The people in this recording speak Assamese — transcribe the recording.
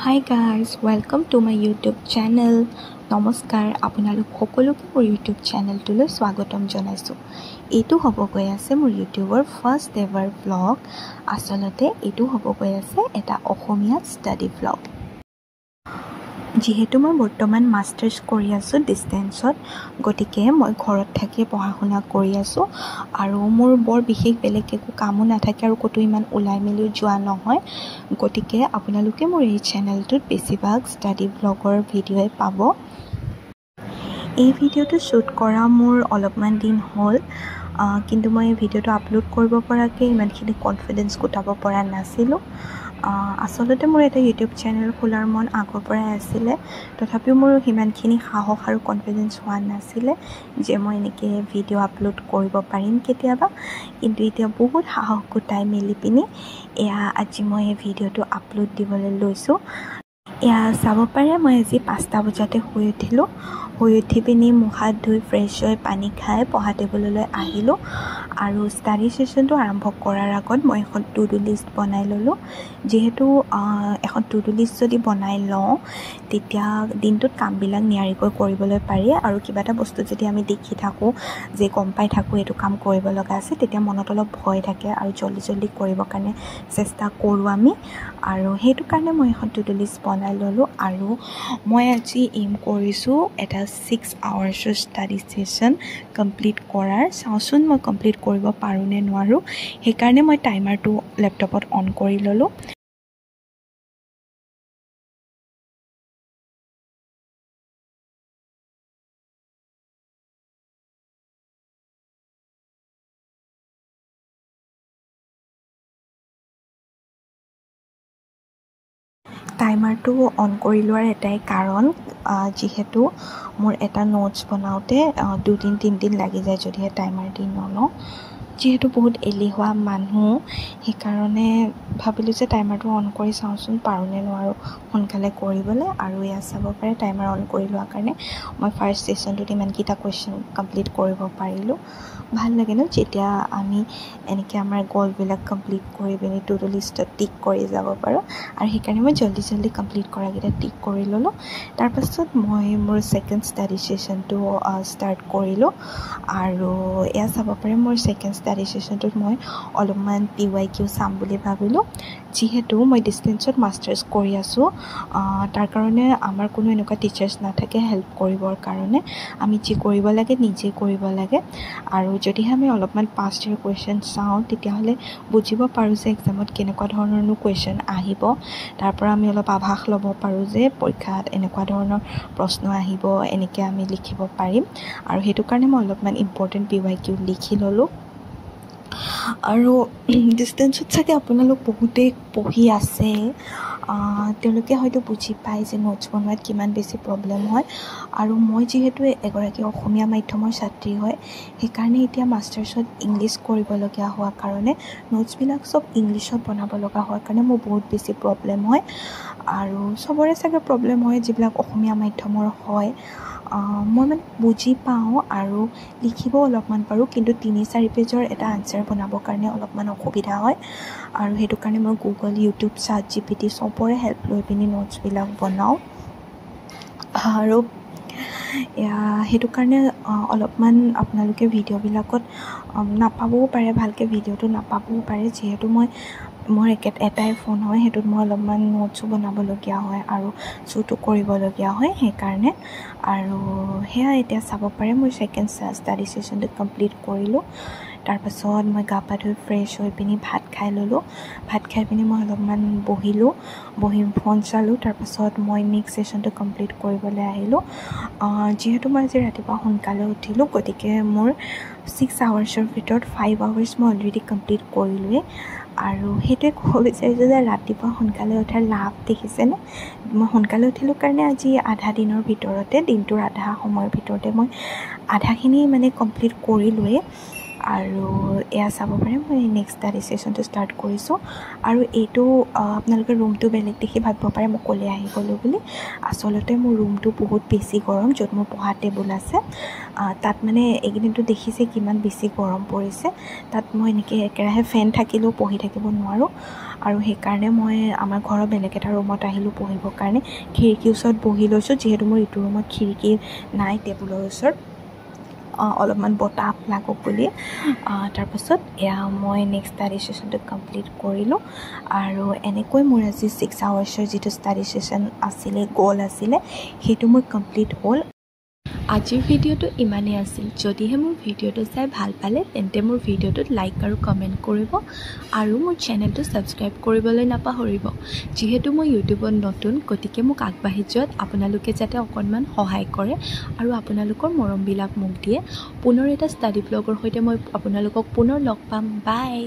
Hi guys, welcome to my YouTube channel. নমস্কাৰ, আপোনালোক সকলোকে মোৰ ইউটিউব চেনেলটোলৈ স্বাগতম জনাইছোঁ। এইটো হ'ব গৈ আছে মোৰ ইউটিউবৰ ফাৰ্ষ্ট এভাৰ ভ্লগ। আচলতে এইটো হ'ব গৈ আছে এটা অসমীয়া ষ্টাডি ভ্লগ। যিহেতু মই বৰ্তমান মাষ্টাৰ্ছ কৰি আছোঁ ডিষ্টেঞ্চত, গতিকে মই ঘৰত থাকিয়ে পঢ়া শুনা কৰি আছোঁ আৰু মোৰ বৰ বিশেষ বেলেগ একো কামো নাথাকে আৰু ক'তো ইমান ওলাই মেলিও যোৱা নহয়। গতিকে আপোনালোকে মোৰ এই চেনেলটোত বেছিভাগ ষ্টাডি ভ্লগৰ ভিডিঅ'ই পাব। এই ভিডিঅ'টো শ্বুট কৰা মোৰ অলপমান দিন হ'ল, কিন্তু মই এই ভিডিঅ'টো আপলোড কৰিব পৰাকৈ ইমানখিনি কনফিডেঞ্চ গোটাব পৰা নাছিলোঁ। আচলতে মোৰ এটা ইউটিউব চেনেল খোলাৰ মন আগৰ পৰাই আছিলে, তথাপিও মোৰ সিমানখিনি সাহস আৰু কনফিডেঞ্চ হোৱা নাছিলে যে মই এনেকৈ ভিডিঅ' আপলোড কৰিব পাৰিম কেতিয়াবা। কিন্তু এতিয়া বহুত সাহস গোটাই মেলি পিনি এয়া আজি মই এই ভিডিঅ'টো আপলোড দিবলৈ লৈছোঁ। এয়া চাব পাৰে, মই আজি 5টা বজাতে শুই উঠিলোঁ। শুই উঠি পিনি মুখ হাত ধুই ফ্ৰেছ হৈ পানী খাই পঢ়া টেবুললৈ আহিলোঁ আৰু ষ্টাডি ছেশ্যনটো আৰম্ভ কৰাৰ আগত মই এখন টু do list বনাই ল'লোঁ। যিহেতু এখন টু do list যদি বনাই লওঁ তেতিয়া দিনটোত কামবিলাক নিয়াৰিকৈ কৰিবলৈ পাৰি আৰু কিবা এটা বস্তু যদি আমি দেখি থাকোঁ যে গম পাই থাকোঁ এইটো কাম কৰিব লগা আছে, তেতিয়া মনত অলপ ভয় থাকে আৰু জল্দি জল্দি কৰিবৰ কাৰণে চেষ্টা কৰোঁ আমি। আৰু সেইটো কাৰণে মই এখন টু do list বনাই ল'লোঁ আৰু মই আজি এইম কৰিছোঁ এটা 6 আৱাৰ্ছৰ ষ্টাডি ছেশ্যন কমপ্লিট কৰাৰ। চাওঁচোন মই কমপ্লিট কৰিব পাৰোঁ নে নোৱাৰোঁ। সেইকাৰণে মই টাইমাৰটো লেপটপত অন কৰি ল'লোঁ। টাইমাৰটো অন কৰি লোৱাৰ এটাই কাৰণ, যিহেতু মোৰ এটা নোটছ বনাওঁতে 2 দিন 3 দিন লাগি যায় যদিহে টাইমাৰ দি নলওঁ। যিহেতু বহুত এলেহুৱা মানুহ, সেইকাৰণে ভাবিলোঁ যে টাইমাৰটো অন কৰি চাওঁচোন পাৰোঁ নে নোৱাৰোঁ সোনকালে কৰিবলৈ। আৰু এয়া চাব পাৰে, টাইমাৰ অন কৰি লোৱাৰ কাৰণে মই ফাৰ্ষ্ট ছেশ্যনটোত ইমানকেইটা কুৱেশ্যন কমপ্লিট কৰিব পাৰিলোঁ। ভাল লাগে ন যেতিয়া আমি এনেকৈ আমাৰ গ'লবিলাক কমপ্লিট কৰি পিনি টু do লিষ্টত টিক কৰি যাব পাৰোঁ। আৰু সেইকাৰণে মই জল্দি জল্দি কমপ্লিট কৰাকেইটা টিক কৰি ল'লোঁ। তাৰপাছত মই মোৰ ছেকেণ্ড ষ্টাডি ছেশ্যনটো ষ্টাৰ্ট কৰিলোঁ। আৰু এয়া চাব পাৰে, মোৰ ছেকেণ্ড ষ্টাডি ছেশ্যনটোত মই অলপমান PYQ চাম বুলি ভাবিলোঁ। যিহেতু মই ডিষ্টেঞ্চত মাষ্টাৰ্ছ কৰি আছোঁ, তাৰ কাৰণে আমাৰ কোনো এনেকুৱা টিচাৰ্ছ নাথাকে হেল্প কৰিবৰ কাৰণে। আমি যি কৰিব লাগে নিজে কৰিব লাগে। আৰু যদিহে আমি অলপমান পাষ্ট ইয়েৰ কুৱেশ্যন চাওঁ তেতিয়াহ'লে বুজিব পাৰোঁ যে এক্সামত কেনেকুৱা ধৰণৰনো কুৱেশ্যন আহিব। তাৰ পৰা আমি অলপ আভাস ল'ব পাৰোঁ যে পৰীক্ষাত এনেকুৱা ধৰণৰ প্ৰশ্ন আহিব, এনেকৈ আমি লিখিব পাৰিম। আৰু সেইটো কাৰণে মই অলপমান ইম্পৰ্টেণ্ট PYQ লিখি ল'লোঁ। আৰু ডিষ্টেঞ্চত চাগে আপোনালোক বহুতেই পঢ়ি আছে, তেওঁলোকে হয়তো বুজি পায় যে নোটছ বনোৱাত কিমান বেছি প্ৰব্লেম হয়। আৰু মই যিহেতু এগৰাকী অসমীয়া মাধ্যমৰ ছাত্ৰী হয়, সেইকাৰণে এতিয়া মাষ্টাৰ্ছত ইংলিছ কৰিবলগীয়া হোৱাৰ কাৰণে নোটছবিলাক চব ইংলিছত বনাব লগা হোৱাৰ কাৰণে মোৰ বহুত বেছি প্ৰব্লেম হয়। আৰু চবৰে চাগে প্ৰব্লেম হয় যিবিলাক অসমীয়া মাধ্যমৰ হয়। মই মানে বুজি পাওঁ আৰু লিখিব অলপমান পাৰোঁ, কিন্তু 3-4 পেজৰ এটা আনচাৰ বনাবৰ কাৰণে অলপমান অসুবিধা হয়। আৰু সেইটো কাৰণে মই গুগল, ইউটিউব, ChatGPT চবৰে হেল্প লৈ পিনি নোটছবিলাক বনাওঁ। আৰু সেইটো কাৰণে অলপমান আপোনালোকে ভিডিঅ'বিলাকত নাপাবও পাৰে, ভালকৈ ভিডিঅ'টো নাপাবও পাৰে। যিহেতু মোৰ এটাই ফোন হয়, সেইটোত মই অলপমান নোটছো বনাবলগীয়া হয় আৰু শ্বুটো কৰিবলগীয়া হয়, সেইকাৰণে। আৰু সেয়া এতিয়া চাব পাৰে, মোৰ ছেকেণ্ড ষ্টাডি ছেশ্যনটো কমপ্লিট কৰিলোঁ। তাৰপাছত মই গা পা ধুই ফ্ৰেছ হৈ পিনি ভাত খাই ল'লোঁ। ভাত খাই পিনি মই অলপমান বহিলোঁ, বহি ফোন চালোঁ। তাৰপাছত মই নেক্সট ছেশ্যনটো কমপ্লিট কৰিবলৈ আহিলোঁ। যিহেতু মই আজি ৰাতিপুৱা সোনকালে উঠিলোঁ, গতিকে মোৰ 6 আৱাৰ্ছৰ ভিতৰত 5 আৱাৰ্ছ মই অলৰেডি কমপ্লিট কৰিলোঁৱেই। আৰু সেইটোৱে ক'ব বিচাৰিছোঁ যে ৰাতিপুৱা সোনকালে উঠাৰ লাভ দেখিছেনে। মই সোনকালে উঠিলোঁ কাৰণে আজি আধা দিনৰ ভিতৰতে, দিনটোৰ আধা সময়ৰ ভিতৰতে মই আধাখিনি মানে কমপ্লিট কৰিলোঁৱেই। আৰু এয়া চাব পাৰে, মই নেক্সট ষ্টাডি ছেশ্যনটো ষ্টাৰ্ট কৰিছোঁ। আৰু এইটো আপোনালোকে ৰুমটো বেলেগ দেখি ভাবিব পাৰে মই ক'লৈ আহি গ'লোঁ বুলি। আচলতে মোৰ ৰুমটো বহুত বেছি গৰম, য'ত মোৰ পঢ়া টেবুল আছে তাত মানে এইকেইদিনটো দেখিছে কিমান বেছি গৰম পৰিছে। তাত মই এনেকৈ একেৰাহে ফেন থাকিলেও পঢ়ি থাকিব নোৱাৰোঁ, আৰু সেইকাৰণে মই আমাৰ ঘৰৰ বেলেগ এটা ৰুমত আহিলোঁ পঢ়িবৰ কাৰণে। খিৰিকীৰ ওচৰত বহি লৈছোঁ, যিহেতু মোৰ ইটো ৰুমত খিৰিকী নাই টেবুলৰ ওচৰত, অলপমান বতাহ লাগক বুলি। তাৰপাছত এয়া মই নেক্সট ষ্টাডি ছেশ্যনটো কমপ্লিট কৰিলোঁ। আৰু এনেকৈ মোৰ আজি 6 আৱাৰ্ছৰ যিটো ষ্টাডি ছেশ্যন আছিলে, গ'ল আছিলে, সেইটো মোৰ কমপ্লিট হ'ল। আজিৰ ভিডিঅ'টো ইমানেই আছিল। যদিহে মোৰ ভিডিঅ'টো চাই ভাল পালে, তেন্তে মোৰ ভিডিঅ'টোত লাইক আৰু কমেণ্ট কৰিব আৰু মোৰ চেনেলটো ছাবস্ক্ৰাইব কৰিবলৈ নাপাহৰিব। যিহেতু মই ইউটিউবত নতুন, গতিকে মোক আগবাঢ়ি যোৱাত আপোনালোকে যাতে অকণমান সহায় কৰে আৰু আপোনালোকৰ মৰমবিলাক মোক দিয়ে। পুনৰ এটা ষ্টাডি ব্লগৰ সৈতে মই আপোনালোকক পুনৰ লগ পাম। বাই।